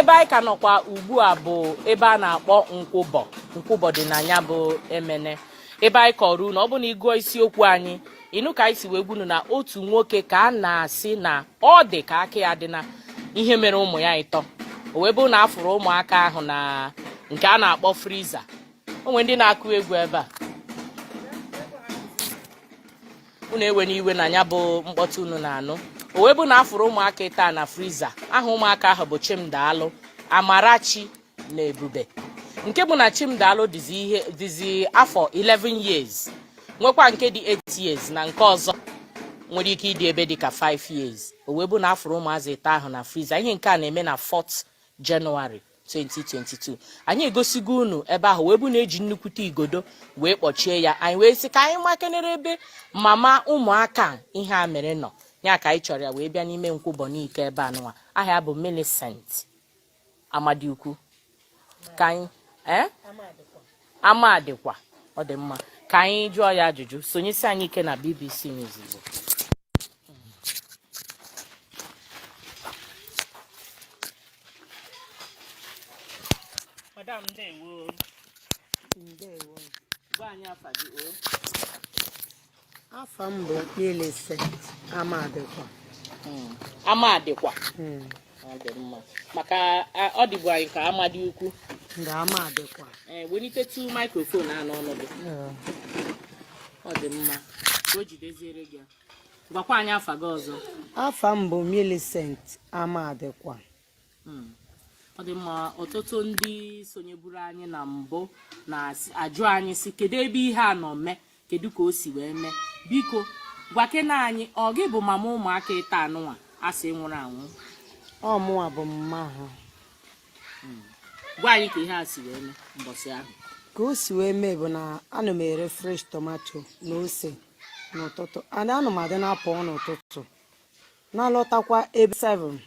Ebe anyị ka nọkwa ugbu a bụ ebe a na-akpọ Nkwụbọ. Nkwụbọ dị na ya bụ Emene. Ebe anyị kọrọ unu, ọ bụ na ị gụọ isiokwu anyị, ị nụ ka anyị si wee gwa unu na otu nwoke ka a na-asị na ọ dị ka aka ya dị na ihe mere ụmụ ya ịtọ. O wee bụ na a fụrụ ụmụaka ahụ na nke a na-akpọ freezer. O nwere ndị na-akụ egwu ebe a. Unu ewena iwe na ya bụ mkpọtụ unu na-anụ. O wee bụ na a fụrụ ụmụaka ịtọ a na freezer. Aha ụmụaka ahụ bụ Chimdaalụ, Amarachi na Ebube. Nke bụ na Chimdaalụ dịzi afọ 11 years, nwekwa nke dị 8 years, na nke ọzọ nwere ike ịdị ebe dị ka 5 years. O wee bụ na a fụrụ ụmụazị ịtọ ahụ na freezer. Ihe nke a na-eme na 4th Jenụwarị 2022. Anyị egosigo unu ebe ahụ wee bụ na eji nnukwute igodo wee kpọchie ya. Anyị wee sị ka anyị makenere ebe mama ụmụaka ihe a mere nọ ya, ka anyị chọrọ ya wee bịa n'ime Nkwụbọ Nike ebe anụnwa. Aha ya bụ Millicent Amadiukwu. Ka anyị ee Amadịkwa, ọ dị mma ka anyị jụọ ya ajụjụ. Sonyesi anyị ike na BBC News Igbo. Madam, ndewo. Ndewo. Gwa anyị afa gị o. Afa m bụ Millicent Amadịkwa. Amadịkwa. Ọ dị mma, maka ọ dịbu anyị ka Amadi Ukwu. Ndị Amadịkwa. Ee, welitetụ microphone a n'ọnụ gị. Ọ dị mma, ka o jideziere gị ya. Gwakwa anyị afa gị ọzọ. Afa m bụ Millicent Amadịkwa. Ọ dị mma. Ọtụtụ ndị sonyeburu anyị na mbụ na-ajụ anyị sị, kedu ebe ihe a nọ mee, kedu ka o si wee mee? Biko gwakena anyị, ọ gị bụ mama ụmụaka ịtọ anụnwa a sị nwụrụ anwụ? Ọ mụnwa bụ mma ha. Gwa anyị ka ihe a si wee mee mbọsị ahụ. Ka o si wee mee bụ na ana m ere fresh tomato na ose n'ụtụtụ. Ana m adị na-apụ n'ụtụtụ, na-alọtakwa ebe 7.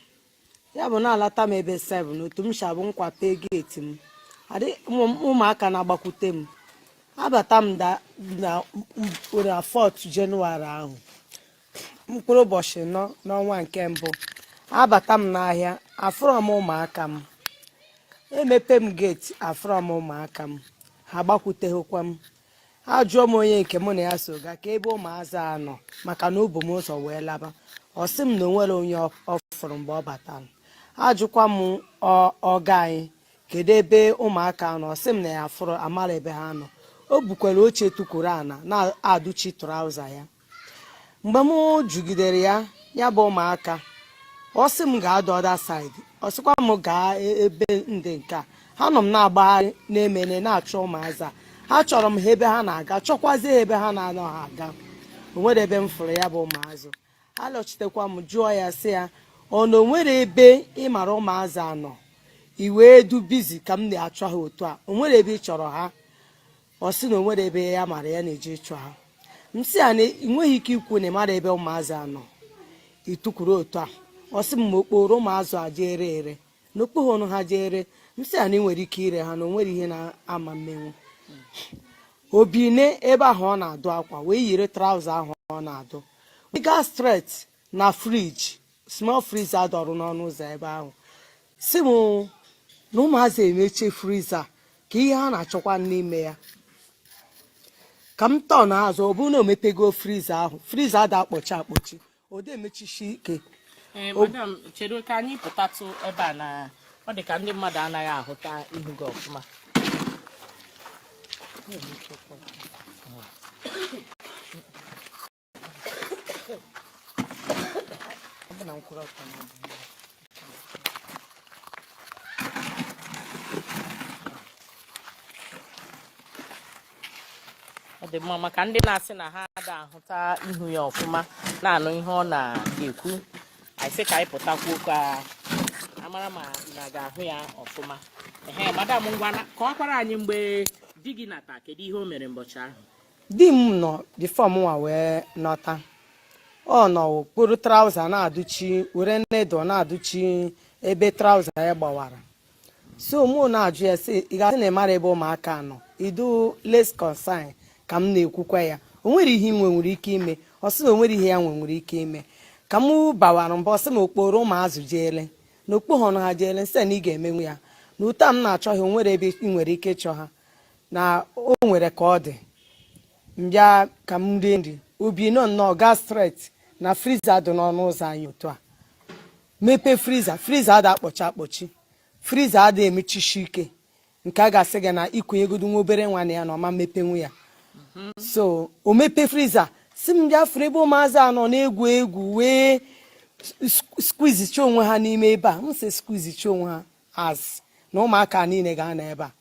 Ya bụ na-alata m ebe 7, otu m si abụ nkwape gate m, adị ụmụaka na-agbakwute m. Abata m na 4 Jenụwarị ahụ, mkpụrụ ụbọchị nọ n'ọnwa nke mbụ. Abata m n'ahịa, afụrọ m ụmụaka m. Emepe m gate, afụrọ m ụmụaka m. Ha gbakwuteghịkwa m. Ajụọ m onye nke mụ na ya so gaa ka ebe ụmụazị a nọ, maka na o bu m ụzọ wee laba. Ọ sị m na o nwere onye ọ fụrụ mgbe ọ batara. Ajụkwa m ọga anyị, kedu ebe ụmụaka nọ? Ọ sị m na ya fụrụ amara ebe ha nọ. O bukwara oche tukwuru ana na-adụchi trouser ya. Mgbe m jụgidere ya, ya bụ ụmụaka, ọ sị m gaa the other side, ọ sịkwa m gaa ebe ndị nke a. Ha nọ m na-agbagharị na-emene na-achọ ụmụazị a. Ha chọrọ m ha ebe ha na-aga, chọkwazie ha ebe ha na-anọ ha aga. O nwere ebe m fụrụ ya bụ ụmụazị. Ha lọchitekwa m, jụọ ya, sị ya, ọ na o nwere ebe ị mara ụmụazị anọ i wee du busy ka m na-achọ ha otu a? O nwere ebe ị chọrọ ha? Ọ sị na o nwere ebe ya mara ya na-eje ịchọ ha. M sị ya na ị nweghị ike ikwu na ị mara ebe ụmụazị anọ itukwuru otu a. Ọ sị m ma okporo ụmụazụ a jee ere ere na okpogho ha jee ere. M sị ya na ị nwere ike ire ha, na o nwere ihe na-ama mmenwu. Obine ebe ahụ ọ na-adụ akwa wee yiri trouser ahụ ọ na-adụ, gaa straight na fridge, small freezer dọrọ n'ọnụ ụzọ ebe ahụ, sị m na ụmụazị emechie freezer ka ihe ha na-achọkwa n'ime ya. Ka m tọọ na azụ, ọ bụrụ na o mepego freezer ahụ, freezer ada akpọchi akpọchi, ọ dị emechichi ike. Ee, madam, chedo ka anyị pụtatụ ebe a, na ọ dị ka ndị mmadụ anaghị ahụta ihu gị ọfụma. Ọ dị mma, maka ndị na-asị na ha ada ahụta ihu ya ọfụma na-anụ ihe ọ na-ekwu, anyị sị ka anyị pụtakwuo ka amara ma na ga-ahụ ya ọfụma. Ehe, madam, ngwa, kọwakwara anyị mgbe di gị nata, kedu ihe o mere mbọchị ahụ? Di m nọ before mụnwa wee nọta. Ọ nọ kpụrụ trouser na-adụchi, were needle na-adụchi ebe trouser ya gbawara. So mụ na-ajụ ya sị, ị ga-asị na ị mara ebe ụmụaka nọ, idu less concern ka m na-ekwukwa ya, o nwere ihe ị nwere ike ime? Ọ sị na o nwere ihe ya nwere ike ime. Ka m bawara mbọ, sị m okporo ụmụazụ jeele. Na okpogho na ha jeele nsị na ị ga-emenwu ya na ụta m na-achọ ha, o nwere ebe ị nwere ike ịchọ ha na o nwere ka ọ dị. Mbịa ka m rie nri, obi nọ nnọọ gaa straight na freezer dị n'ọnụ ụzọ anyị otu a, mepee freezer. Freezer ada akpọchi akpọchi, freezer ada emechishi ike nke a ga-asị gị na ịkụnyegodo nwa obere nwa na ya na ọma mepenwu ya. So o mepee freezer, si m bịa furu ebe ụmụazị a nọ na-egwu egwu wee squeeze onwe ha n'ime ebe a. M si squeeze onwe ha as na ụmụaka niile ga-anọ ebe a.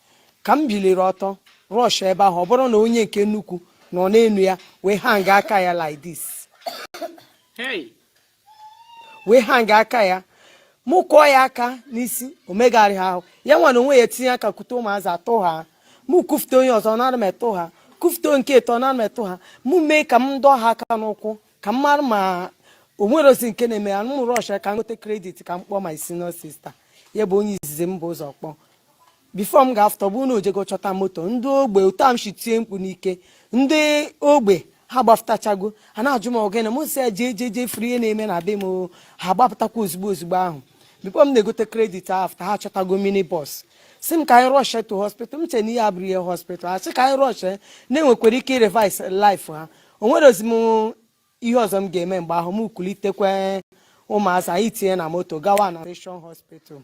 Ka m biliri ọtọ rush ebe ahụ, ọ bụrụ na onye nke nnukwu nọ n'elu ya wee hang aka ya like this. Hey. Wee hang aka ya. Mụ kụọ ya aka n'isi, o megharị ha ahụ. Ya nwa na onwe ya etinye aka kute ụmụazị atụ ha. Mụ kufute onye ọzọ, nara m etụ ha. Kufute nke ịtọ, nara m etụ ha. Mụ mee ka m dọọ ha aka n'ụkwụ ka m mara ma o nwere ozi nke na-eme ya. M rush ka m gote credit ka m kpọọ my senior sister. Ya bụ onye izizi m bụ ụzọ kpọọ. Before m ga-afụta, ọ bụrụ na o jego chọta moto ndị ogbe ụta m shi tie mkpu n'ike. Ndị ogbe ha gbafụtachago, ha na-ajụ m ogene. M sị ya jee jee jee furu ihe na-eme na be m o. Ha gbapụtakwa ozugbo ozugbo ahụ. Before m na-egote credit ahụ, after ha achọtago mini bus, si m ka anyị rush to hospital. M che na ihe abụrụ ihe hospital. Ha sị ka anyị rush na-enwekwara ike revive life ha. O nwere ozi m ihe ọzọ m ga-eme mgbe ahụ. M kulitekwe ụmụazị anyị tinye na moto gawa na station hospital.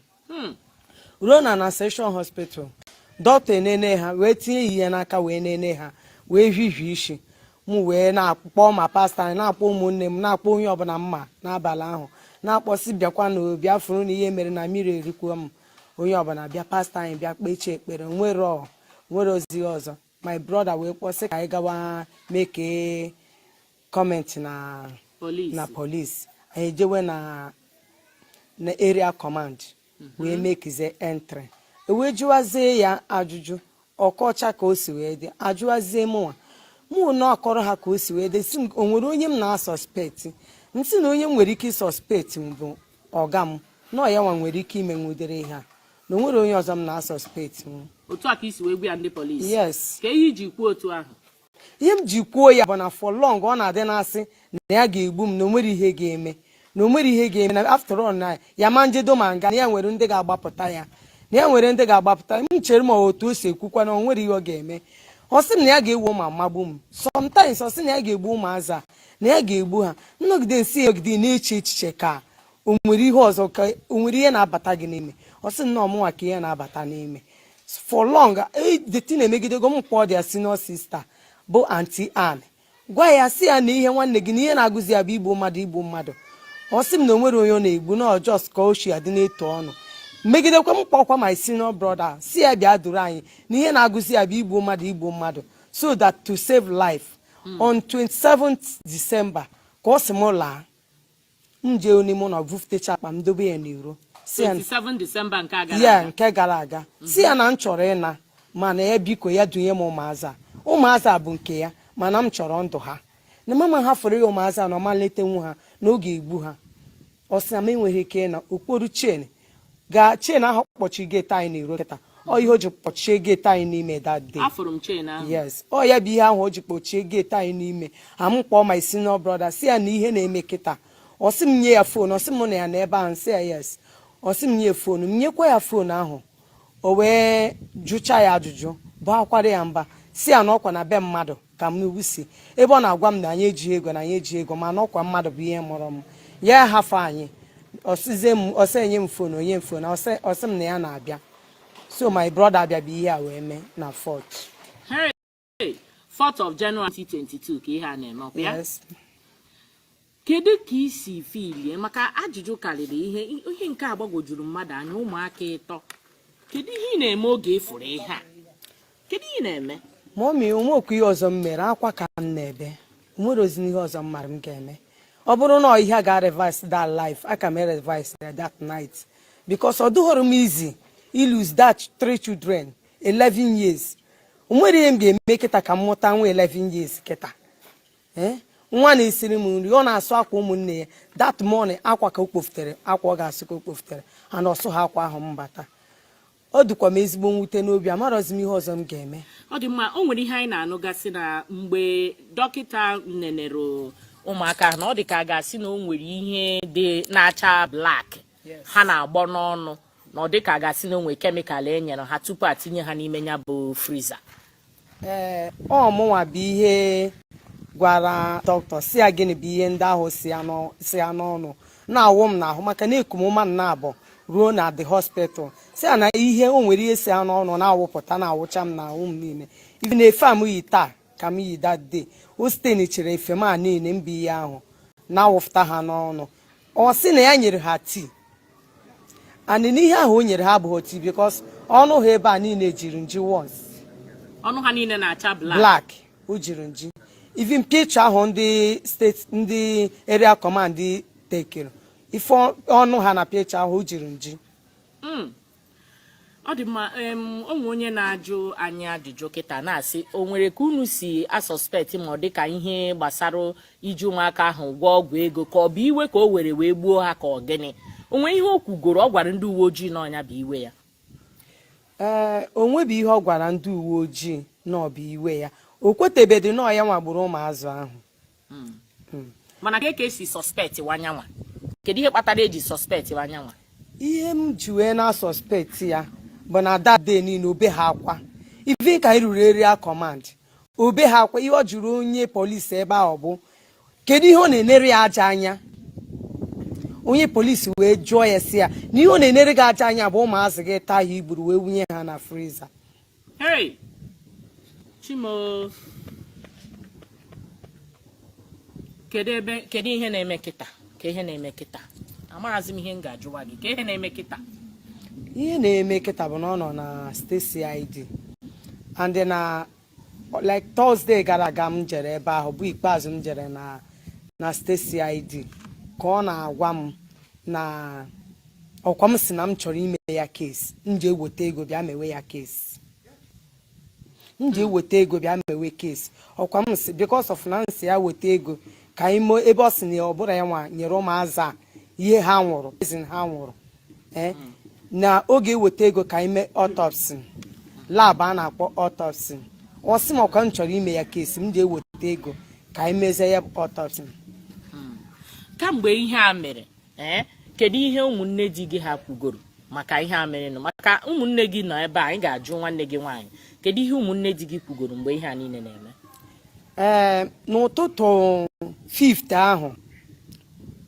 Ruo na station hospital, dọkịta enene ha wee tinye ihe n'aka wee nene ha wee hihie isi. M wee na-akpọ ma pastọ anyị, na-akpọ ụmụnne m, na-akpọ onye ọbụla mma n'abalị ahụ, na-akpọsị bịakwa na bịa furu na ihe mere na mmiri erikwuo m. Onye ọbụla bịa, pastọ anyị bịa kpechie ekpere. Nwere ozi ọzọ. My brother wee kpọsị ka anyị gawa make comment na Polisi. Na polisi. Anyị ejewe na area command wee mekizie entry. Ewee jụwazie ya ajụjụ ọkọcha ka o si wee dị. Ajụwazie mụnwa, mụ na akọrọ ha ka o si wee dị, si m o nwere onye m na-asuspect. M sị na onye m nwere ike ịsuspect m bụ ọga m, nọọ ya nwa nwere ike ime nwudere ihe a, na o nwere onye ọzọ m na-asuspect m. Otu a ka isi wee gwa ya ndị polisi? Yes. Ka ihe iji kwuo otu ahụ? Ihe m ji kwuo ya bụ na for long ọ na-adị na-asị na ya ga-egbu m, na o nwere ihe ga-eme, na o nwere ihe ga-eme, na after all na ya ma njedo ma nga, na ya nwere ndị ga-agbapụta ya, na ya nwere ndị ga-agbapụta m. Chere ma otu o si ekwukwa na o nwere ihe ọ ga-eme. Ọ sị m na ya ga-ewu ma magbu m. Sometimes ọ sị na ya ga-egbu ụmụazị a, na ya ga-egbu ha. Nnọgide nsị nọgide na-eche echiche ka o nwere ihe ọzọ, ka o nwere ihe na-abata gị n'ime. Ọ sị nnọọ mụnwa ka ihe na-abata n'ime. For long the thing emegidego m. Kpọọ their senior sister bụ Aunty Ann, gwa ya, sị ya na ihe nwanne gị na ihe na-agụzi ya bụ igbu mmadụ, igbu mmadụ. Ọ sị m na o nwere onye ọ na-egbu, na just ka o shi adị na-eto ọnụ. Megidekwa m kpọkwa my senior brother, si ya bịa duru anyị na ihe na-agụzi ya bụ igbu mmadụ, igbu mmadụ, so that to save life. On 27th December ka ọ sị m laa. M jee n'ime ụlọ bufutecha akpa m, dobe ya n'iro, si ya 27 Disemba nke a gara ya aga? Nke gara aga. Si ya na m chọrọ ịna, mana ya biko ya dunye m ụmụazị a. Ụmụazị a bụ nke ya, mana m chọrọ ndụ ha, na mama ha fọrọ ya ụmụazị a na ọma letenwu ha n'oge egbu ha. Ọ sị na m enweghị ike ịna okporo chain gaa chain ahụ kpọchi gate anyị n'iro kịta. Ọ ihe o ji kpọchie gate anyị n'ime that day. Afụrụ m chain ahụ. Yes, ọ ya bụ ihe ahụ o ji kpọchie gate anyị n'ime. Am kpọọ my senior brother, si ya na ihe na-eme kịta. Ọ sị m nye ya phone. Ọ sị m na ya n'ebe ahụ. Sị ya yes. Ọ sị m nye phone. M nyekwa ya phone ahụ. O wee jụcha ya ajụjụ, bụ akwara ya mba, si ya na ọkwa na be mmadụ ka m si ebe ọ na-agwa m na anyị ejighị ego, na anyị ejighị ego, mana ọkwa mmadụ bụ ihe mụrụ m. Ya hafụ anyị. Ọsịzie m, ọsị enye m phone, onye m phone. Ọsị m na ya na-abịa. So my brother abịa bụ ihe a wee mee na 4th. Hey, 4th of January 2022 ka ihe a na-eme, ọkwa ya? Yes. Kedu ka isi filie? Maka ajụjụ karịrị ihe. Ihe nke a gbagwojuru mmadụ anya. Ụmụaka ịtọ, kedu ihe ị na-eme oge ịfụrụ ihe a? Kedu ihe ị na-eme? Mummy, onwekwa ihe ọzọ m mere. Akwa ka m na-ebe. Onwere ozi ihe ọzọ m mara m ga-eme. Ọ bụrụ na ọ ihe a ga-reverse that life, aka m reverse that night, because ọ dụghọrọ m easy lose that three children, 11 years. O nwere ihe m ga-eme kịta ka m mụta nwa 11 years kịta? Ee, nwa na-esiri m nri, ọ na-asụ akwa ụmụnne ya. That morning, akwa ka o kpofutere, akwa ọ ga-asụ ka o kpofutere, and ọsụ ha akwa ahụ m bata. Ọ dịkwa m ezigbo mwute n'obi. Amarọzi m ihe ọzọ m ga-eme. Ọ dị mma. O nwere ihe anyị na-anụgasị na mgbe dọkịta nenere ụmụaka ahụ, na ọ dị ka a ga-asị na o nwere ihe dị na-acha black. Ha na-agbọ n'ọnụ na ọ dịka a ga-asị na o nwe chemical e nyere ha tupu a tinye ha n'ime ya bụ freezer. Ee, ọ mụnwa bụ ihe gwara dọkịta si ya gịnị bụ ihe ndị ahụ si ya n'ọnụ na-awụ m n'ahụ, maka na eku m mmadụ na-abụ ruo na the hospital, si ya na ihe o nwere ihe si ya n'ọnụ na-awụpụta, na-awụcha m n'ahụ m niile. Even efe a m yi taa ka m yi that day, o stainichara efe m a niile mbụ ihe ahụ na-awụfụta ha n'ọnụ. Ọ sị na ya nyere ha tea, and n'ihe ahụ o nyere ha abụghị tea, because ọnụ ha ebe a niile jiri nji once. Ọnụ ha niile na-acha black. Black, o jiri nji. Even picture ahụ ndị steeti, ndị area command tekere, ife ọnụ ha na picture ahụ, o jiri nji. Ọ dị mma. O nwe onye na-ajụ anyị ajụjụ kịta na-asị, o nwere ka unu si asuspect ma ọ dị ka ihe gbasara iji ụmụaka ahụ gwọọ ọgwụ ego, ka ọ bụ iwe ka o were wee gbuo ha, ka ọ gịnị? O nwere ihe o kwugoro, ọ gwara ndị uwe ojii na ọnya bụ iwe ya? Ee, o nwebi ihe ọ gwara ndị uwe ojii na ọ bụ iwe ya. O kwetebedị na ọ ya nwagburu ụmụazụ ahụ. Mana ka esi suspect wanyanwa, kedu ihe kpatara eji suspect wanyanwa? Ihe m ji wee na suspect ya bụ na that day niile obe ha akwa. Ife ka anyị ruru area command, obe ha akwa. Ihe ọ jụrụ onye polisi ebe ahụ bụ kedu ihe ọ na-enere ya aja anya. Onye polisi wee jụọ ya, si ya na ihe ọ na-enere gị aja anya bụ ụmụazị gị taa ha igburu wee wunye ha na freezer. Hey, chimo, kedu ebe, kedu ihe na-eme kịta? Ka ihe na-eme kịta, amarazi m ihe m ga-ajụwa gị. Ka ihe na-eme kịta? Ihe na-eme kịta bụ na ọ nọ na state CID, and na like Thursday gara aga m jere ebe ahụ bụ ikpeazụ m jere na state CID, ka ọ na-agwa m na ọkwa m si na m chọrọ ime ya case, m ji eweta ego bịa mewe ya case, m ji eweta ego bịa mewe case. Ọkwa m si because of na m si ya weta ego ka anyị mee, ebe ọ sị na ọ bụrụ ya nwa nyere ụmụazị a ihe ha nwụrụ, poison ha nwụrụ, ee, na oge eweta ego ka anyị mee autopsy, lab a na-akpọ autopsy. Ọ sị m ọkwa m chọrọ ime ya case, m ji eweta ego ka anyị mezie ya bụ autopsy. Kamgbe ihe a mere, ee, kedu ihe ụmụnne di gị ha kwugoro maka ihe a merenụ? Maka ụmụnne gị nọ ebe a, anyị ga-ajụ nwanne gị nwaanyị, kedu ihe ụmụnne di gị kwugoro mgbe ihe a niile na-eme? Ee, n'ụtụtụ 5th ahụ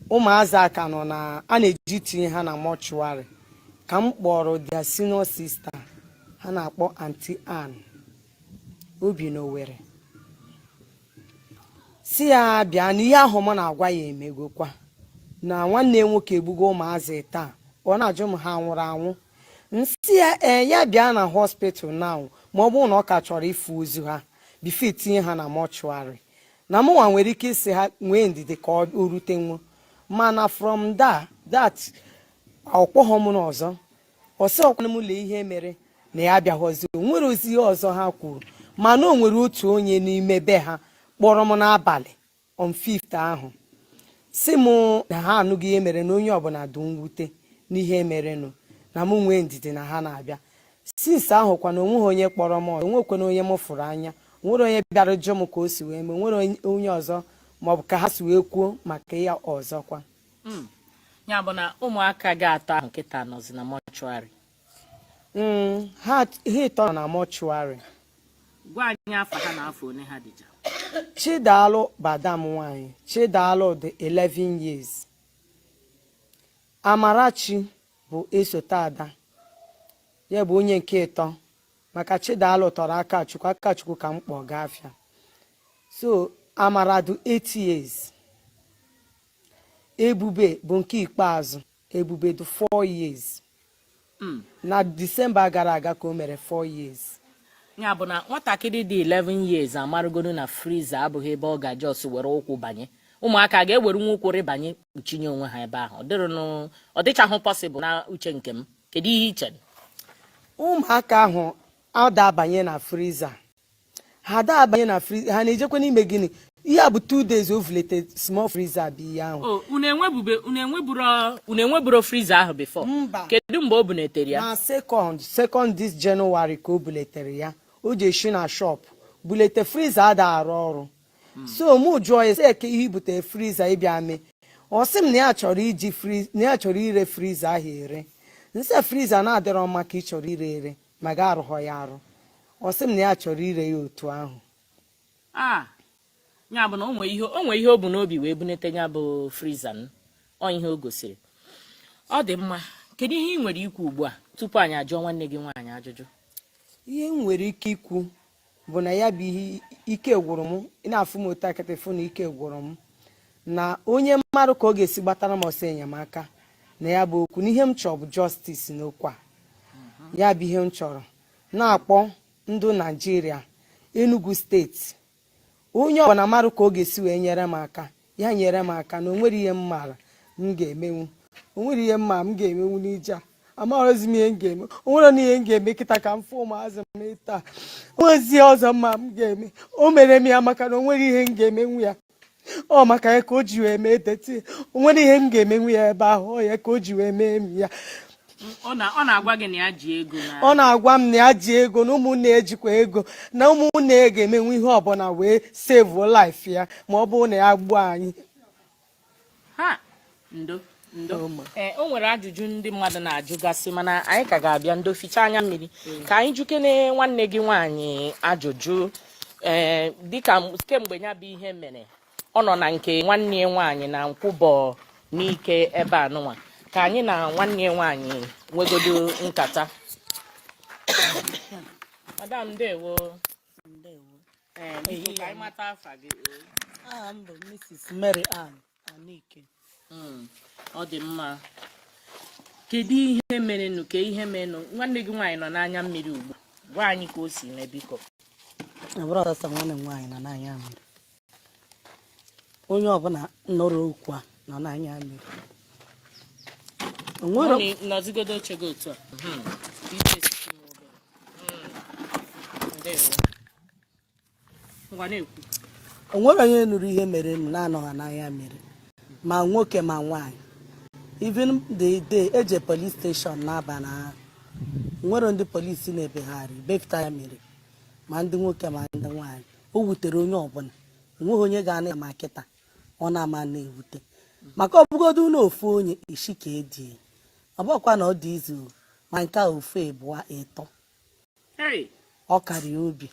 ụmụazị a ka nọ na a na-eji tinye ha na mortuary, ka m kpọrọ their senior sister ha na-akpọ Aunty Ann obi n'Owerri, si ya bịa na ihe ahụ m na-agwa ya emegokwa, na nwanne ya nwoke egbugo ụmụazị taa. Ọ na-ajụ m ha nwụrụ anwụ. Nsị ya ee, ya bịa na hospital now, ma ọ bụrụ na ọ ka chọrọ ịfụ ozu ha before tinye ha na mortuary, na mụnwa nwere ike isi ha nwee ndidi ka o rute nwo. Mana from that ọkpọghọ m n'ọzọ. Ọ sị ọkwana m lee ihe mere na ya abịaghọzi. O nwere ozi ihe ọzọ ha kwuru, mana o nwere otu onye n'ime be ha kpọrọ m n'abalị on 5th ahụ, si m na ha anụghị ihe mere, na onye ọbụla dị mwute n'ihe merenụ, na mụ nwee ndidi na ha na-abịa. Since ahụ kwa na onweghị onye kpọrọ m ọzọ, onwekwana onye m fụrụ anya, onwere onye bịara jụọ m ka o si wee mee, onwere onye ọzọ maọbụ ka ha si wee kwuo maka ya ọzọkwa. Ya bụ na ụmụaka gị atọ ahụ kịta nọzi na mortuary? Ha ịtọ nọ na mortuary. Gwa anyị afa ha na afọ one ha dịja. Chidalụ badam nwanyị, Chidalụ dị 11 years. Amarachi bụ esote ada ya, bụ onye nke ịtọ, maka Chidalụ tọrọ Akachukwu. Akachukwu ka m kpọ gaa afịa. So Amara dị 8 years. Ebube bụ nke ikpeazụ. Ebube dị 4 years. Na Disemba gara aga ka o mere 4 years. Ya bụ na nwatakịrị dị 11 years amarụgodo na freezer abụghị ebe ọ ga-a just were ụkwụ banye. Ụmụaka ga-ewere nwa ụkwụ rịbanye kpuchinye onwe ha ebe ahụ? Ọ dịrịnụ, ọ dịchahụ possible na uche nke m. Kedu ihe i chere? Ụmụaka ahụ ada abanye na freezer, ha da abanye na freezer. Ha na-ejekwa n'ime gịnị? Ihe a bụ 2 days o vulete small freezer bụ ihe ahụ. O unu enwebube, unu enweburo freezer ahụ before? Mba. Kedu mgbe o bunetere ya? Na second this January ka o buletere ya. O ji esi na shop bulete freezer, ada arụ ọrụ. So mụ jụọ ya sị eke ihe ibute freezer ịbịa mee. Ọ sị m na ya chọrọ iji na ya chọrọ ire freezer ahụ ere. M sị freezer na-adịrọ mma ka ị chọrọ ire ere, ma ga arụghọ ya arụ. Ọ sị m na ya chọrọ ire ya otu ahụ. A ya bụ na o nwee ihe o bu n'obi wee bunete ya bụ freezer. Ọ ihe o gosiri ọ dị mma. Kedu ihe ị nwere ikwu ugbu a tupu anyị ajụọ nwanne gị nwaanyị ajụjụ? Ihe m nwere ike ikwu bụ na ya bụ ihe ike gwụrụ m. Ị na-afụ m otu akịtị, fụ na ike gwụrụ m, na onye mmadụ ka ọ ga-esi gbatara m ọsọ enyemaka na ya bụ okwu, na ihe m chọrọ bụ justice n'okwu a. Ya bụ ihe m chọrọ, na-akpọ ndụ Naijiria, Enugu Steeti, onye ọbụla marụ ka ọ ga-esi wee nyere m aka, ya nyere m aka, na o nwere ihe m maara m ga-emenwu. O nwere ihe m ma m ga-emenwu n'ije a. Amaghịzi m ihe m ga-eme. O nwere na ihe m ga-eme kịta ka m fụ ụmụazị m taa. Ozi ọzọ mma m ga-eme, o mere m ya maka na o nwere ihe m ga-emenwu ya. Ọ maka ya ka o ji wee mee dirty. O nwere ihe m ga-emenwu ya ebe ahụ. Ọ ya ka o ji wee mee m ya. Ọ na-agwa gị na ya ji ego na Ọ na-agwa m na ya ji ego, na ụmụnne ya ejikwa ego, na ụmụnne ya ga-emenwu ihe ọbụla wee save life ya ma ọ bụrụ na ya gbuo anyị. Ha, ndo, ndo. Oh, ma. Ee, o nwere ajụjụ ndị mmadụ na-ajụgasị, mana anyị ka ga-abịa. Ndo, fichaa anya mmiri ka anyị jukene nwanne gị nwaanyị ajụjụ. Ee, dịka kemgbe ya bụ ihe mere, ọ nọ na nke nwanne ya nwaanyị na Nkwụbọ n'ike ebe a nụnwa, ka anyị na nwanne ya nwaanyị nwegodo nkata. Madam, ndewo. Ee, biko, ka anyị mata afa gị o. Aha m bụ Mrs. Mary Ann Anike. Ọ dị mma. Kedu ihe merenụ? Ka ihe merenụ, nwanne gị nwaanyị nọ n'anya mmiri ugbu a. Gwa anyị ka o si mee, biko. Ọ bụrụ ọsọ nwanne m nwaanyị nọ n'anya mmiri, onye ọbụla nụrụ okwu a nọ n'anya mmiri. O nwere Mummy, nọzigodo oche gị otu a. Ije esisi m obere. Ndewo. Ngwa, na-ekwu. O nwere onye nụrụ ihe mere m na-anọghị n'anya mmiri, ma nwoke ma nwaanyị. Even the day eje police station n'abalị ahụ, nwere ndị polisi na-ebegharị befụta ya mmiri, ma ndị nwoke ma ndị nwaanyị. O wutere onye ọbụla. Onweghị onye ga-ana ya ma kịta ọ na-ama na-ewute, maka ọ bụgodu na ofu onye isi ka edie, ọ bụkwa na ọ dị izu ma nke a ofu, ịbụa, ịtọ. Hey! Ọ karịa obi.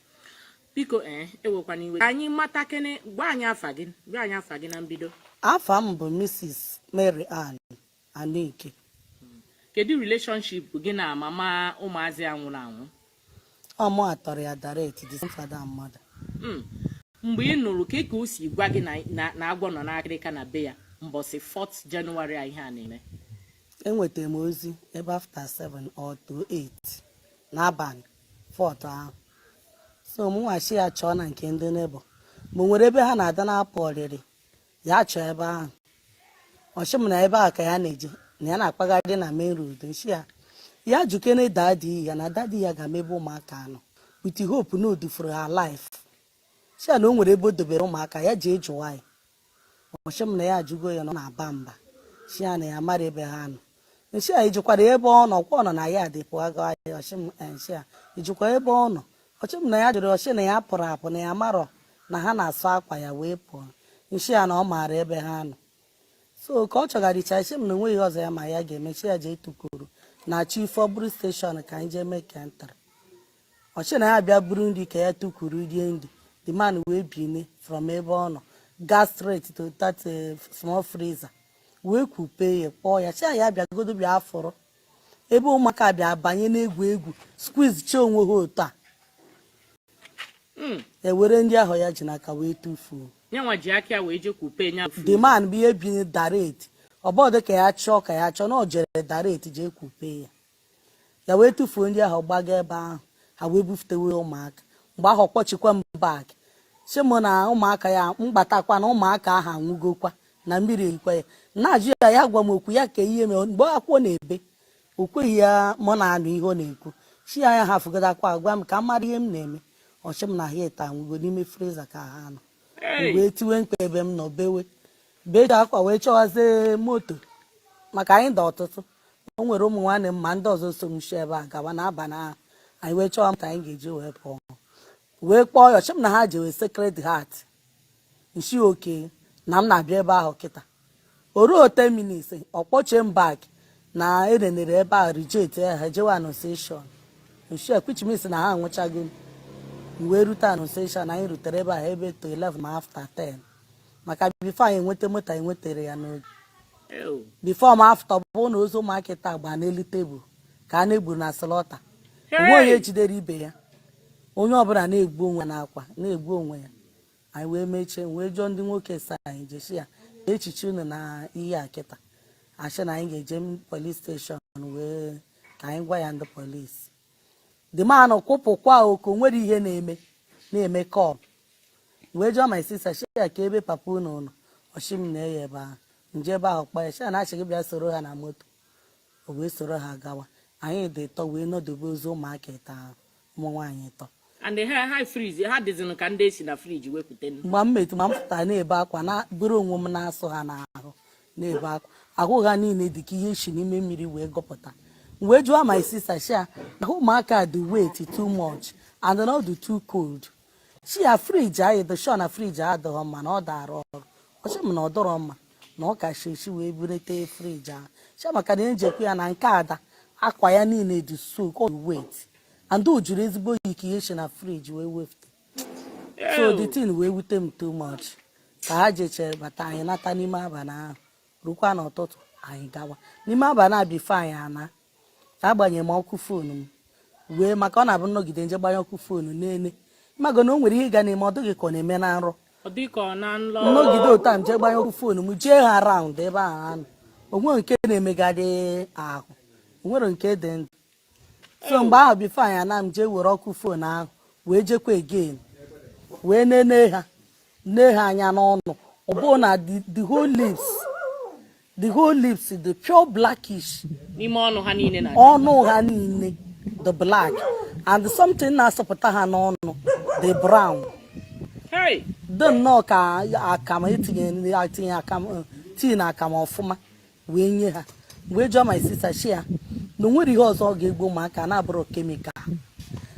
Biko, ee, ewekwana iwe. Ka anyị mata kene, gwa anyị afa gị, gwa anyị afa gị na mbido. Afa m bụ Mrs. Mary Ann Anike. Kedu relationship gị na mama ụmụazị a nwụrụ anwụ? Ọ mụ atọrọ ya direct, the same father and mother. Mgbe ị nụrụ ka o si gwa gị na agwọ nọ n'akịrịka na be ya mbọsị 4th January a ihe a na-eme? Enwetara m ozi ebe after 7 or to 8 n'abalị 4th ahụ. So mụ nwachi ya chọọ na nke ndị neighbour ma o nwere ebe ha na-ada na-apụ ọrịrị, ya chọọ ebe ahụ. Ọchị m na ebe a ka ya na-eje, na ya na-akpagharị na main road. Nshi ya, ya jukene daddy ya, na daddy ya ga-emebe ụmụaka anọ with the hope na o dufuru ha life. Shi ya na o nwere ebe o dobere ụmụaka, ya jee jụwa ya. Ọchị m na ya ajụgo ya, na ọ na-aba mba. Shi ya na ya mara ebe ha nọ. Nshi ya, ijukwara ebe ọ nọ kwa, ọ nọ na ya dị pụọ aga ahịa. Ọchị m, nshi ya, ijikwa ebe ọ nọ? Ọchị m na ya jụrụ. Ọchị na ya pụrụ apụ, na ya marọ na ha na-asụ akwa ya wee pụọ. Nshi ya na ọ maara ebe ha nọ. So ka ọ chọgharịcha, shi m na onweghị ihe ọzọ ya ma ya ga-eme. Shi ya jee tukuru na achọ ife ọ bụrụ station ka anyị jee mee ka ntara. Ọchị na ya bịa buru nri ka ya tukuru rie nri. The man wee bine from ebe ọ nọ gaa straight to that small freezer, wee kwupe ya, kpọọ ya, chi ya bịagodo, bịa fụrụ ebe ụmụaka bịa banye n'egwu egwu, squeeze chi onwe ha otu a. Ewere ndị ahụ ya ji n'aka wee tụfuo. Nyanwa ji aka ya wee jekwupe nya? The man bụ ihe bi direct, ọbọdụ ka ya chọọ, ka ya chọọ na ọ jere direct jee kwupe ya, ya wee tụfuo ndị ahụ, gbaga ebe ahụ, ha wee bufutewe ụmụaka. Mgbe ahụ kpọchikwa m back, sị m na ụmụaka ya mgbatakwa, na ụmụaka ahụ anwụgokwa na mmiri erikwa ya. Na-ajụ ya, ya gwa m okwu ya ka ihe mere. Mgbe akwụkwọ na-ebe, o kweghị ya mụ na-anụ ihe ọ na-ekwu. Chi ya, ya hafụgodakwa, gwa m ka m mara ihe m na-eme. Ọchị m na ha ịta anwụgo n'ime freezer ka ha nọ. Hey! Wee tiwe mkpa ebe m nọ, bewe bee akwa, wee chọwazie moto, maka anyị dị ọtụtụ. O nwere ụmụ nwanne m ma ndị ọzọ so m shi ebe a gawa n'abalị ahụ. Anyị wee chọwa moto anyị ga-eji wee pụọ, wee kpọọ ya. Ọchị m na ha jewe Sacred Heart. Nshi oke na m na-abịa ebe ahụ kịta. O ruo 10 minutes, ọ kpọchie m back na enenere ebe a, reject ha, jewe Annunciation nshie, which means na ha anwụchago. Wee rute Annunciation, anyị rutere ebe a ebe to 11 ma after 10, maka before anyị enweta moto, anyị nwetara ya n'oge. Ew. Before ma after bụ na ozu ụmụaka taa gba n'elu tebụl ka a na-egburu na slaughter. Onwe onye jidere ibe ya, onye ọbụla na-egbu onwe ya n'akwa, na-egbu onwe ya. Anyị wee mechie, wee jụọ ndị nwoke sa anyị jesi ya echiche unu na ihe a kịta. Asị na anyị ga-eje police station wee ka anyị gwa ya ndị polisi. The man kwụpụkwa oku, nwere ihe na-eme na-eme call. Wee jụọ my sister, shi ya ka ebe papa unu nọ. Ọchị m na-eye ebe ahụ nje ebe ahụ kpọ ya, shi ya na achị gị bịa soro ha na moto. O wee soro ha gawa. Anyị dị ịtọ wee nọdobe ozu ụmụaka ịtọ ahụ, ụmụ nwaanyị ịtọ. And ha freeze, ha dịzinụ ka ndị esi na fridge wepụta. Mgbe m metụ ma m pụtara na-ebe akwa na bụrụ onwe m na-asụ ha n'ahụ, na-ebe akwa, ahụ ha niile dị ka ihe esi n'ime mmiri wee gọpụta. M wee jụọ my sister, shia ahụ ụmụaka dị wet too much and not dị too cold. Shi ya fridge anyị dị sure na fridge adịghị mma, na ọ dara ọrụ. Ọchị m na ọ dọrọ mma, na ọ kacha esi wee burete fridge ahụ. Shia maka na ejekwa ya na nke ada, akwa ya niile dị so wet and o juru ezigbo oyi ka ihe si na fridge wee wefute. So the thing wee wute m too much. Ka ha jechere bata, anyị nata n'ime abalị ahụ, rukwa n'ụtụtụ anyị gawa. N'ime abalị a, before anyị ana, agbanyere m ọkụ phone m wee, maka ọ na-abụ nnọgide nje gbanye ọkụ phone n'ene, mago na o nwere ihe ga na-eme, ọ dịghị ka ọ na-eme na nrọ. Ọ dị ka ọ na nlọ. Nnọgide otu a, m jee gbanye ọkụ phone m, jee ha round ebe ahụ ha nọ, onwe nke na-emegharị ahụ, onwere nke dị ndụ. So mgbe ahụ, before anyị ana, m jee were ọkụ phone ahụ wee jekwa again wee nene ha, nee ha anya n'ọnụ. Ọ bụrụ na the whole lips the pure blackish. N'ime ọnụ ha niile na Ọnụ ha niile the black and something na-asọpụta ha n'ọnụ the brown. Hey! Dị nnọọ ka akamụ etinye atinye akamụ tii na akamụ ọfụma wee nye ha. Wee jụọ my sister, shi ya na o nwere ihe ọzọ ọ ga-egbu ụmụaka na-abụrụ chemical.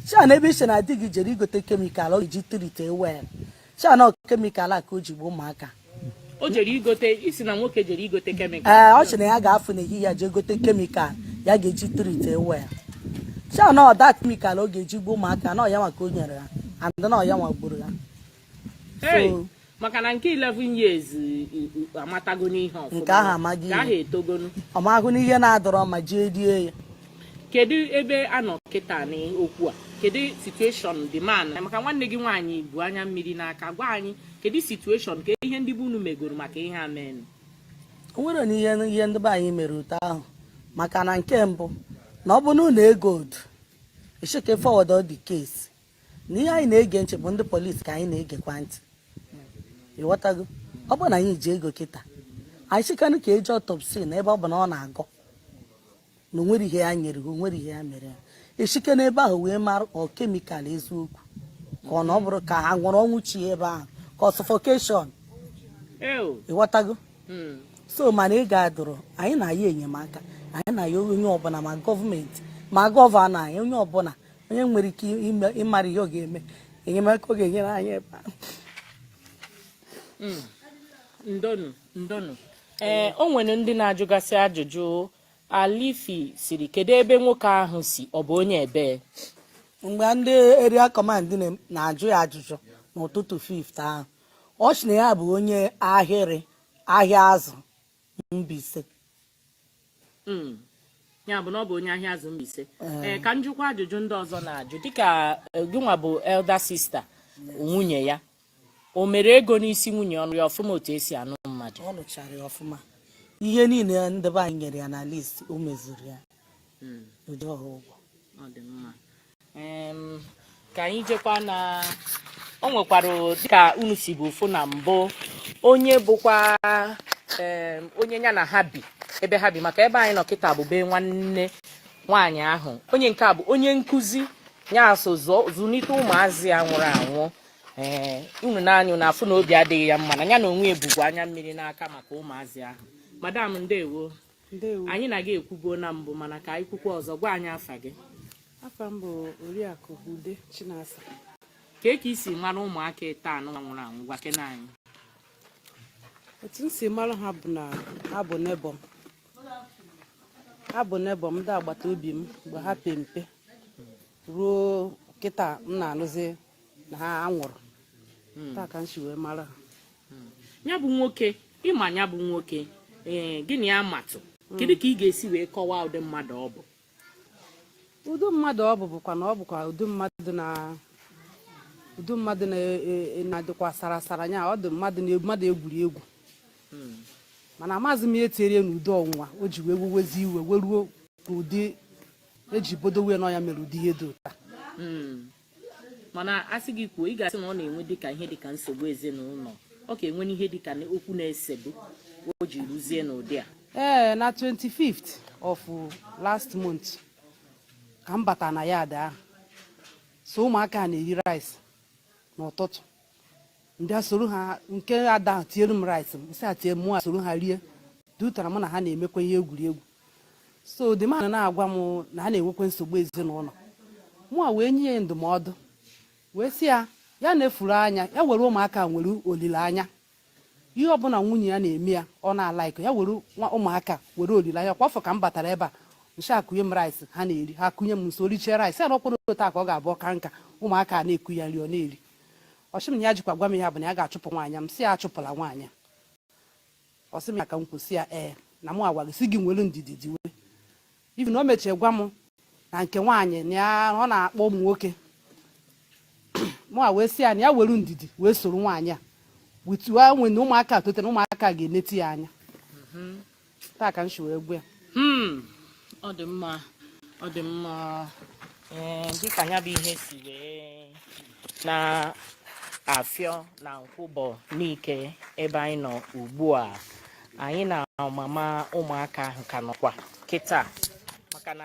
Shi ya na ebe iche na di gị jere igote chemical ọ ga-eji treat well, shi ya na chemical a ka o ji gbuo ụmụaka. O jere igote, isi na nwoke jere igote chemical? Ee, ọ sị na ya ga-afụ n'ehihie ya jee gote chemical ya ga-eji treat well. Shi ya na ọda chemical ọ ga-eji gbuo ụmụaka na ọya nwa ka o nyere ha and na ọya nwa gburu ha. Hey! So- Maka na nke 11 years amatago n'ihe ọfụma. Nke ahụ amaghị Nke ahụ ihe. etogonu. Ọmahụ n'ihe na-adọrọ ma jee rie ya. Kedu ebe a nọ kịta n'okwu a? Kedu situation the man? Maka nwanne gị nwaanyị bụ anya mmiri n'aka, gwa anyị kedu situation, ka ihe ndị bụ unu megoro maka ihe a menụ. O nwere na ihe ndị be anyị mere ụtọ ahụ, maka na nke mbụ na ọ bụ na unu ego odu esheke forward all the case, na ihe anyị na-ege ntị bụ ndị polisi ka anyị na-egekwa ntị. Ịghọtago? Ọ bụ na anyị ji ego kịta, anyị chịkanụ ka eji autopsy na ebe ọ bụ na ọ na-agọ na o nwere ihe ya nyere ha, o nwere ihe ya mere ya, eshike n'ebe ahụ wee mara ọ chemical eziokwu ka ọ na ọ bụrụ ka ha nwụrụ ọnwụ chi ebe ahụ, ka ọ suffocation. Ew. Ịghọtago? Mm. So mana ị ga-adụrụ anyị na-ayọ enyemaka, anyị na-ayọ onye ọbụla, ma gọọmenti ma governor anyị, onye ọbụla onye nwere ike ime ịmara ihe ọ ga-eme, enyemaka ọ ga-enyere anyị ebe ahụ. Ndonu, ndonu. Ee, o nwere ndị na-ajụgasị ajụjụ. Alifi siri, kedu ebe nwoke ahụ si? Ọ bụ onye ebe? Mgbe ndị area command na-ajụ ya ajụjụ n'ụtụtụ 5th ahụ, ọ sị na ya bụ onye ahịrị ahịa azụ Mbaise. Ya bụ na ọ bụ onye ahịa azụ Mbaise. Ee, ka njụkwa ajụjụ ndị ọzọ na-ajụ, dịka gịnwa bụ elder sister nwunye ya, o mere ego n'isi nwunye ọnụ ya ọfụma otu esi anụ mmadụ? Ọ lụchara ya ọfụma. Ihe niile ndị be anyị nyere ya na list, o mezuru ya. Ụdị ọha ụgwọ. Ọ dị mma. Ka anyị jekwa na o nwekwara, dịka unu si bụ fụ na mbụ, onye bụkwa onye ya na ha bi ebe ha bi, maka ebe anyị nọ kịta bụ be nwanne nwaanyị ahụ. Onye nke a bụ onye nkụzi ya so zụlite ụmụazị ya nwụrụ anwụ. Ee, unu na-anya unu afụ na obi adịghị ya mma, na ya na onwe ya bukwa anya mmiri n'aka maka ụmụazị ahụ. Madam, ndewo. Ndewo. Anyị na-aga ekwubuo na mbụ, mana ka anyị kwukwa ọzọ. Gwa anyị afa gị. Afa m bụ Oriakụ Ude Chinasa. Kee ka isi mara ụmụaka taa anụ nwụrụ anwụ? Gwa kene anyị. Otu m si mara ha bụ na ha bụ neighbour m. Ha bụ neighbour m, ndị agbata obi m mgbe ha pe mpe ruo kịta m na-anụzi na ha nwụrụ. Taa ka m si wee mara ha. Ya bụ nwoke, ịma ya bụ nwoke, ee, gịnị ya matụ? Kedu ka ị ga-esi wee kọwaa ụdị mmadụ ọ bụ? Ụdị mmadụ ọ bụ bụkwa na ọ bụkwa ụdị mmadụ na ụdị mmadụ na-adịkwa sara sara nya. Ọ dị mmadụ na mmadụ egwuri egwu, mana amaghịzi m ihe tinyere ya n'ụdị ọnwụnwa o ji wee wewezi iwe wee ruo n'ụdị eji bodowe nọ ya mere ụdị ihe dị ụta. Mana a sị gị kwuo, ị ga-asị na ọ na-enwe dịka ihe dịka nsogbu ezinụlọ, ọ ka enwe ihe dịka okwu na-esebu o ji ruzie n'ụdị a? Ee, na 25th of last month ka m bata na yard ahụ, so ụmụaka na-eri rice n'ụtụtụ. Ndị a soro ha, nke ada ahụ tinyere m rice m, sị a tie mụ, soro ha rie dutara mụ na ha na-emekwa ihe egwuregwu. So the man na-agwa m na ha na-enwekwa nsogbu ezinụlọ. Mụ a wee nye ya ndụmọdụ, wee sị ya ya na-efuru anya, ya were ụmụaka nwere olileanya. Ihe ọbụla nwunye ya na-eme ya, ọ na-alaikọ ya, were nwa ụmụaka were olileanya. Kwa afọ ka m batara ebe a, nshi akụnye m rice ha na-eri, ha kụnye m nso richie rice ya na ọkwụrụ taa ka ọ ga-abụ ọka nka ụmụaka a na-eku ya nri, ọ na-eri. Ọsị m na ya jikwa gwa m ya bụ na ya ga-achụpụ nwaanyị. M sị ya achụpụla nwaanyị. Ọ sị m ya ka m kwụsị ya. Ee, na mụ agwa gị sị gị nwere ndidi diwe. Ibi na o mechie gwa m na nke nwaanyị na ya ọ na-akpọ ụmụ nwoke. Mụ a wee sị ya na ya were ndidi wee soro nwaanyị a witu nwe na ụmụaka tote na ụmụaka ga-eneti ya anya. Taa ka m si wee gwa ya. Ọ dị mma, ọ dị mma. Ee, dịka ya bụ ihe si wee na-afịọ na Nkwụbọ n'ike ebe anyị nọ ugbu a, anyị na mama ụmụaka ahụ ka nọkwa kịta, maka na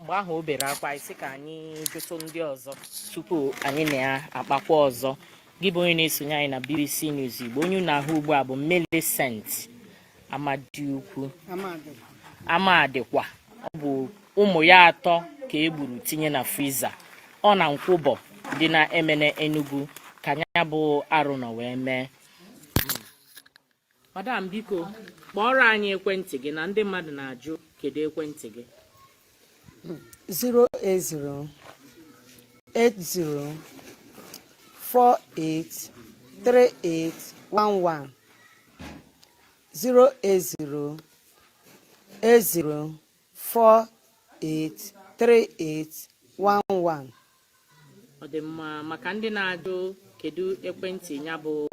mgbe ahụ o bere akwa, isi ka anyị jụtụ ndị ọzọ tupu anyị na-akpakwa ọzọ. Gị bụ onye na-esonye anyị na BBC News Igbo, onye unu na-ahụ ugbu a bụ Millicent Amadiukwu Amadịkwa. Ọ bụ ụmụ ya atọ ka e gburu tinye na freezer. Ọ na Nkwụbọ dị na Emene, Enugu, ka ya bụ arụ nọ wee mee. Madam, biko kpọrọ anyị ekwentị gị, na ndị mmadụ na-ajụ kedu ekwentị gị. 080 80 48 38 11, 080 80 48 38 11. Ọ dị mma. Maka ndị na-ajụ kedu ekwentị ya bụ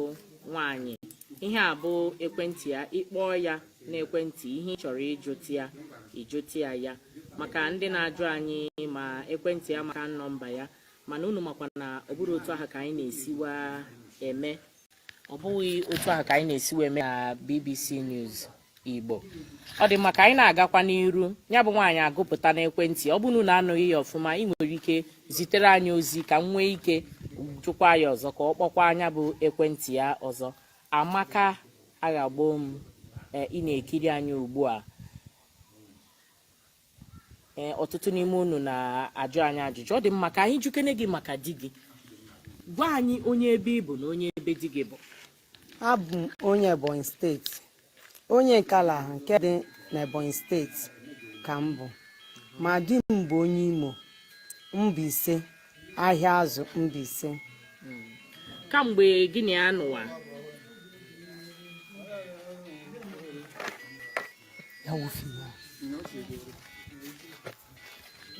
nwaanyị, ihe a bụ ekwentị ya. Ịkpọọ ya n'ekwentị, ihe ị chọrọ ịjụta ya, ịjụta ya. Ya maka ndị na-ajụ anyị ma ekwentị ya, maka nọmba ya. Mana unu makwa na ọ bụrụ otu ahụ ka anyị na-esiwa eme, ọ bụghị otu ahụ ka anyị na-esiwa eme na BBC News Igbo. Ọ dị mma, ka anyị na-agakwa n'iru. Ya bụ nwaanyị agụpụta n'ekwentị. Ọ bụrụ na anụghị ya ọfụma, ị nwere ike zitere anyị ozi ka m nwee ike jụkwa ya ọzọ, ka ọ kpọkwa anya bụ ekwentị ya ọzọ. Amaka Aghagbo m, ị na-ekiri anyị ugbu a. Ee, ọtụtụ n'ime unu na-ajụ anyị ajụjụ. Ọ dị mma, ka anyị jukene gị maka di gị. Gwa anyị onye ebe ị bụ na onye ebe di gị bụ. Abụ m onye Ebonyi Steeti, onye Nkala nke dị n'Ebonyi Steeti ka m bụ, ma di m bụ onye Imo, Mbaise, ahịa azụ Mbaise. Kamgbe gị na ya nụwa Ya wụfe ya.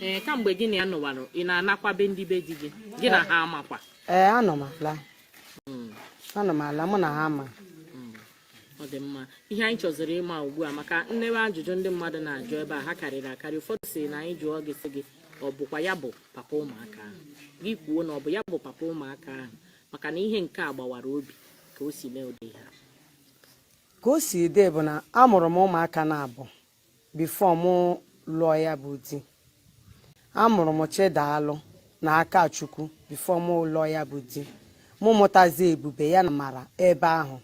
Ee, kamgbe gị na ya nụwarụ, ị na-anakwabe ndị be di gị, gị na ha amakwa? Ee, anọ m ala, anọ m ala, mụ na ha ma. Ọ dị mma. Ihe anyị chọziri ịma ugbu a, maka nnewe ajụjụ ndị mmadụ na-ajụ ebe a, ha karịrị akarị. Ụfọdụ si na anyị jụọ gị, sị gị ọ bụkwa ya bụ papa ụmụaka ahụ, gị kwuo na ọ bụ ya bụ papa ụmụaka ahụ, maka na ihe nke a gbawara obi ka o si mee ụdị ha. Ka o si dị bụ na amụrụ m ụmụaka na abụ before mụ lụọ ya bụ di. Amụrụ m Chidaalụ na Akachukwu before mụ lụọ ya bụ di. Mụ mụtazi Ebube ya na Mara ebe ahụ.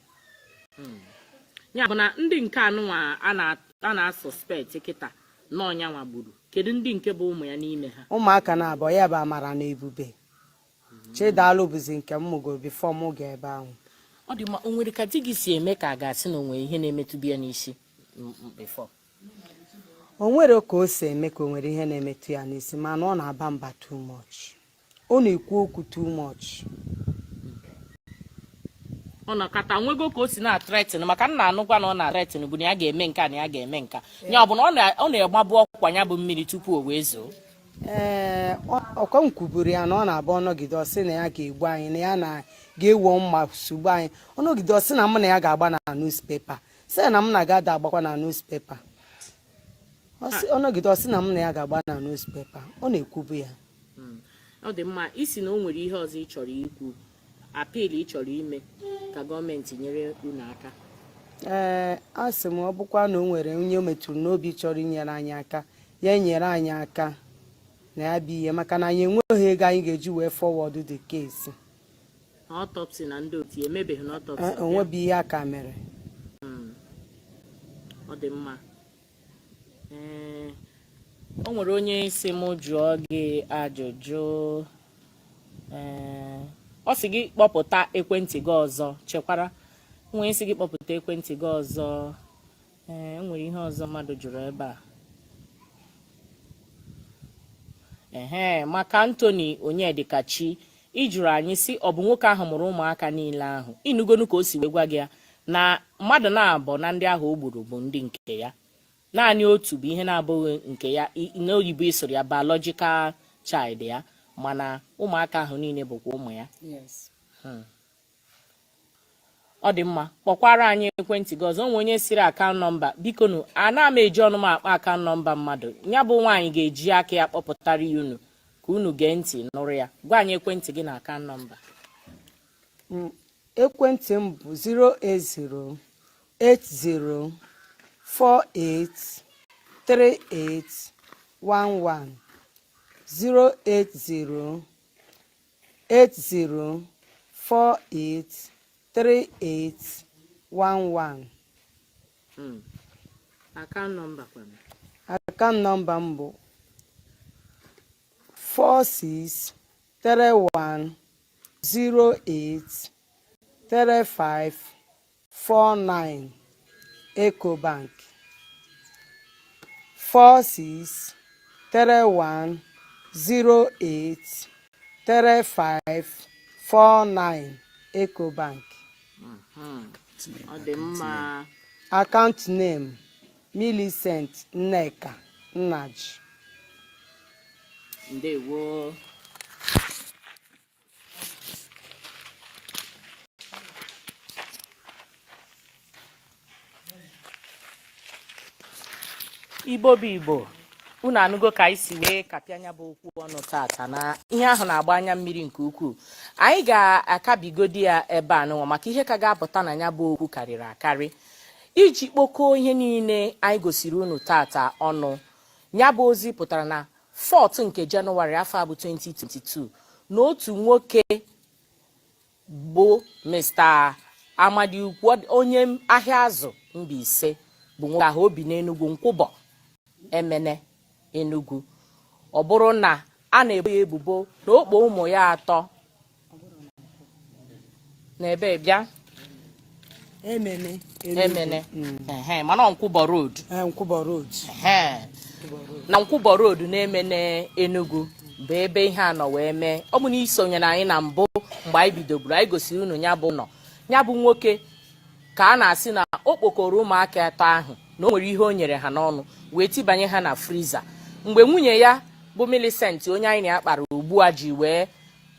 Ya bụ na ndị nke anụnwa a na-asuspect kịta na ọnyanwa gburu, kedu ndị nke bụ ụmụ ya n'ime ha? Ụmụaka na abụọ ya bụ Amara na Ebube. Chidaalụ bụzi nke m mụgoro before mụ ga ebe ahụ. Ọ dị mma. O nwere ka di gị si eme ka a ga-asị na o nwere ihe na-emetụbi ya n'isi before? O nwere ka o si eme ka o nwere ihe na-emetụ ya n'isi, mana ọ na-aba mba too much, ọ na-ekwu okwu too much. Ọ nọkata nwego ka o si na-athreaten, maka m na-anụkwa na ọ na-athreaten bụ na ya ga-eme nka, na ya ga-eme nka ya. Ọ bụ na ọ na-egbabu ọkwa ya bụ mmiri tupu o wee zoo? Ee, ọkwa m kwuburu ya na ọ na-abụ ọnọgide, ọ sị na ya ga-egbu anyị, na ya na ga-ewo mma sugbu anyị. Ọnọgide, ọ sị na mụ na ya ga-agba na newspaper, sị na m na ga-ada agbakwa na newspaper. Ọnọgide, ọ sị na m na ya ga-agba na newspaper. Ọ na-ekwubu ya. Ọ dị mma. Isi na o nwere ihe ọzọ ị chọrọ ikwu, appeal ị chọrọ ime ka gọọmenti nyere unu aka. Ee, a sị m, ọ bụkwa na o nwere onye o metụrụ n'obi chọrọ inyere anyị aka, ya nyere anyị aka na ya bụ ihe, maka na anyị enweghị ego anyị ga-eji wee forward the case. Na autopsy na ndị otu emebeghị na autopsy? Onwebi ihe aka mere. Ọ dị mma. Ee, o nwere onye si m jụọ gị ajụjụ. Ee, ọ sị gị kpọpụta ekwentị gị ọzọ. Chekwara, nwere sị gị kpọpụta ekwentị gị ọzọ. Ee, o nwere ihe ọzọ mmadụ jụrụ ebe a. Ehe, maka Anthony Onyedikachi, ị jụrụ anyị sị ọ bụ nwoke ahụ mụrụ ụmụaka niile ahụ. Ịnugonu ka o si wee gwa gị ya na mmadụ na-abụ na ndị ahụ o gburu bụ ndị nke ya, naanị otu bụ ihe na-abụghị nke ya. N'oyibo ịsụrụ ya biological child ya, mana ụmụaka ahụ niile bụkwa ụmụ ya. Yes. Ọ dị mma. Kpọkwara anyị ekwentị gị ọzọ. Onwe onye siri account number, biko nụ, ana m eji ọnụ m akpọ account number mmadụ. Ya bụ nwaanyị ga-eji aka ya kpọpụtara ya unu ka unu gee ntị nụrụ ya. Gwa anyị ekwentị gị na account number. Ekwentị m bụ 080 80 48 38 11, 080 80 48 38 11. Account number kwanụ? Account number m bụ 46 31 08 35 49, Ecobank. 46 31 08 35 49, Ecobank. Ọ dị mma. Account name Millicent Nneka Nnaji. Ndewo. Igbo bụ Igbo, unu anụgo ka anyị si wee kapịa anya bụ okwu ọnụ tata na ihe ahụ na-agba anya mmiri nke ukwuu. Anyị ga-akabigodi ya ebe a nụnwa, maka ihe ka ga-apụta na ya bụ okwu karịrị akarị. Iji kpokọọ ihe niile anyị gosiri unu tata ọnụ, ya bụ ozi pụtara na 4th nke Jenụwarị afọ a bụ 2022, na otu nwoke bụ Mr. Amadi Ukwu, onye ahịa azụ Mbaise bụ nwoke ahụ, obi n'Enugu Nkwụbọ Emene, Enugu. Ọ bụrụ na a na-ebo ya ebubo na okpo ụmụ ya atọ n'ebe bịa. Emene. Emene. Ehe, mana ọ Nkwụbọ Road. Ee, Nkwụbọ Road. Ehe. Na Nkwụbọ Road na-Emene, Enugu, bụ ebe ihe a nọ wee mee. Ọ bụ na isonyere anyị na mbụ mgbe anyị bidoburu, anyị gosiri unu ya bụ nọ ya bụ nwoke ka a na-asị na o kpokọrọ ụmụaka atọ ahụ, na o nwere ihe o nyere ha n'ọnụ wee tibanye ha na freezer. Mgbe nwunye ya bụ Millicent, onye anyị na ya kpara ugbu a, ji wee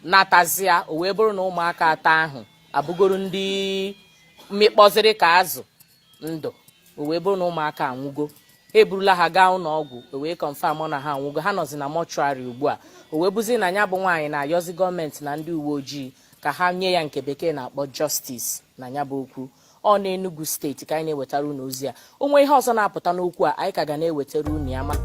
natazịa, o wee bụrụ na ụmụaka atọ ahụ abụgoro ndị mmikpọziri ka azụ ndụ. O wee bụrụ na ụmụaka anwụgo, eburula ha gaa ụlọ ọgwụ, o wee confirm na ha anwụgo. Ha nọzi na mortuary ugbu a. O wee bụzi na ya bụ nwaanyị na-ayọzi gọọmenti na ndị uwe ojii ka ha nye ya nke bekee na-akpọ justice na ya bụ okwu. Ọ n'Enugu steeti ka anyị na-ewetara unu ozi a. O nwee ihe ọzọ na-apụta n'okwu a, anyị ka ga na-ewetara unu ya. Ma